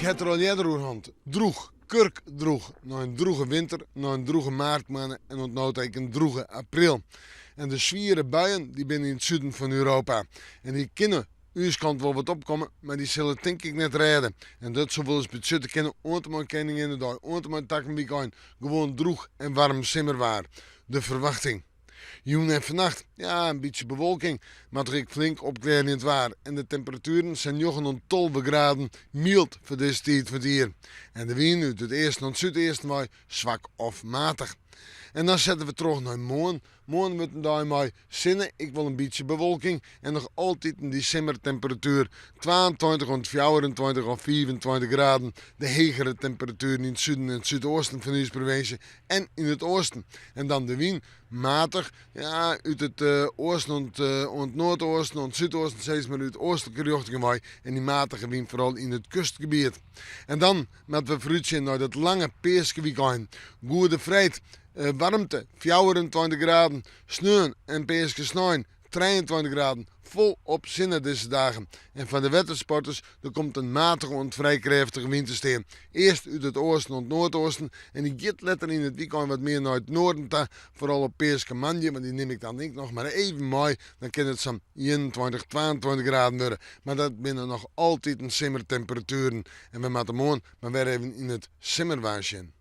ha it der al earder oer hân. Drûch, kurkdrûch. Nei in drûge winter, nei in drûge maartmoanne en oant no ta ek in drûge april. En de swiere buien dy binne yn it suden fan Europa. En dy kinne ús kant wol wat opkomme, mar dy sille it tink ik net rêde. En dat soe wolris betsjutte kinne oant en mei Keninginnedei, oant en mei takom wykein gewoan drûch en waarm simmerwaar. De ferwachting. Jûn en fannacht, ja, in bytsje bewolking, mar toch ek flink opklearjend waar en de temperatueren sa'n njoggen oant 12 graden, myld foar dizze tiid fan it jier. En de wyn út it easten oant súdeasten wei swak of matich. En dan sette we troch nei moarn. Moarn wurdt in dei mei sinne, ek wol in bytsje bewolking en noch altiten dy simmertemperatuer, 22 oant 24 of 25 graden, de hegere temperatueren yn it suden en it súdoasten fan ús provinsje en yn it oasten. En dan de wyn, matich, ja, út it oasten oant oant noardoasten, oant súdoasten, sis mar út oastlike rjochtingen wei en dy matige wyn foaral yn it kustgebiet. En dan moatte we foarútsjen nei dat lange peaskewykein. Goede Freed, waarmte, 24 graden, sneon en peaskesnein 23 graden, folop sinne dizze dagen. En foar de wettersporters, der komt in matige oant frij krêftige wyn te stean. Earst út it oasten oant noardoasten en dy giet letter yn it wykein wat mear nei it noarden ta, foaral op peaskemoandei, want dy nim ik dan ek noch mar even mei, dan kin it sa'n 21, 22 graden wurde. Mar dat binne noch altiten simmertemperatueren en we moatte moarn mar wer even yn it simmerwaar sjen.